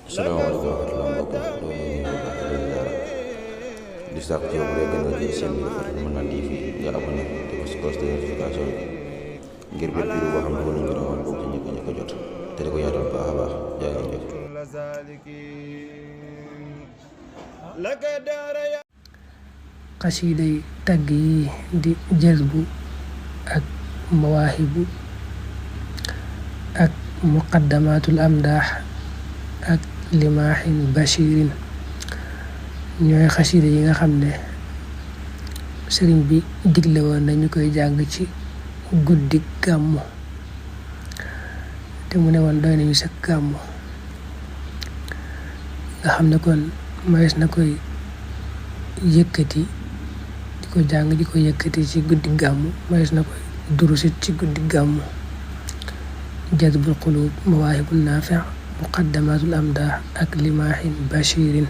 salaamaaleykum wa rahmatulah mbokk loolu ñu ngi baax di leen ziara di sàkku ci yow bu dee gën a jël seen bi Fatou Mën TV nga abonné te ko si cloche de notification bi ngir bépp vidéo boo xam ne dugal nañ ko rawal bokk ci ñëpp ko jot te di ko yaatal baax a baax jaa ngeen jëf. xasiiday tagg yi di jazbu ak mawaahibu ak muqaddamatul amdaax ak limaahin bashirin ñooy xasiida yi nga xam ne sëriñ bi digle woon nañu koy jàng ci guddi gàmmu te mu ne woon doy nañu sa gàmmu nga xam ne kon mayees na koy yëkkati di ko jàng di ko yëkkati ci guddi gàmmu mayees na koy durusit ci guddi gàmmu jazbul qulub mawaahibun naafi' muqaddamatul amdaax ak limaahin bashirin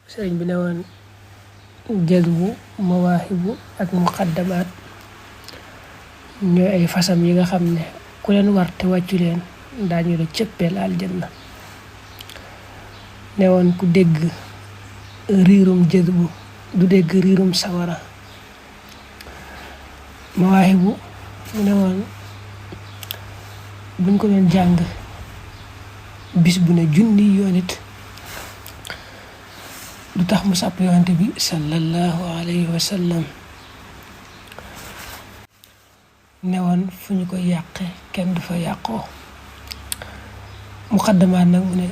sëriñ bi ne woon jazbu mawaahibu ak muqaddamaat ñooy ay fasam yi nga xam ne ku leen war te wàccu leen daañu la cëppeel aljanna ne woon ku dégg riirum jazbu du dégg riirum sawara mawaahibu mu ne woon buñ ko doon jàng bis bu ne junni yoon it du tax mu sàpp yonante bi sallallahu alayhi wa sallam ne woon fu ñu ko yàqe kenn du fa yàqoo muqaddamaat nag mu ne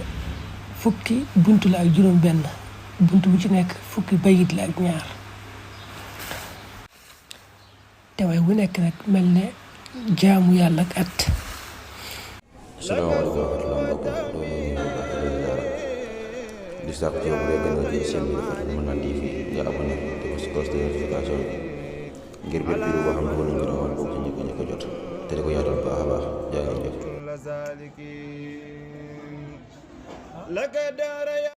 fukki buntu la ak juróom benn buntu bu ci nekk fukki bayit la ak ñaar te way bu nekk nag mel ne jaamu yàlla ak at salaamaaleykum wa rahmatulah mbokk loolu ñu ngi baax di leen ziara di sàkku ci yow bu dee gën a jël seen bi Fatou Mën TV nga abonné te ko si cloche de notification bi ngir bépp vidéo boo xam ne dugal nañ ko rawal bokk ci ñëpp ko jot te di ko yaatal baax a baax jaa ngeen jëf.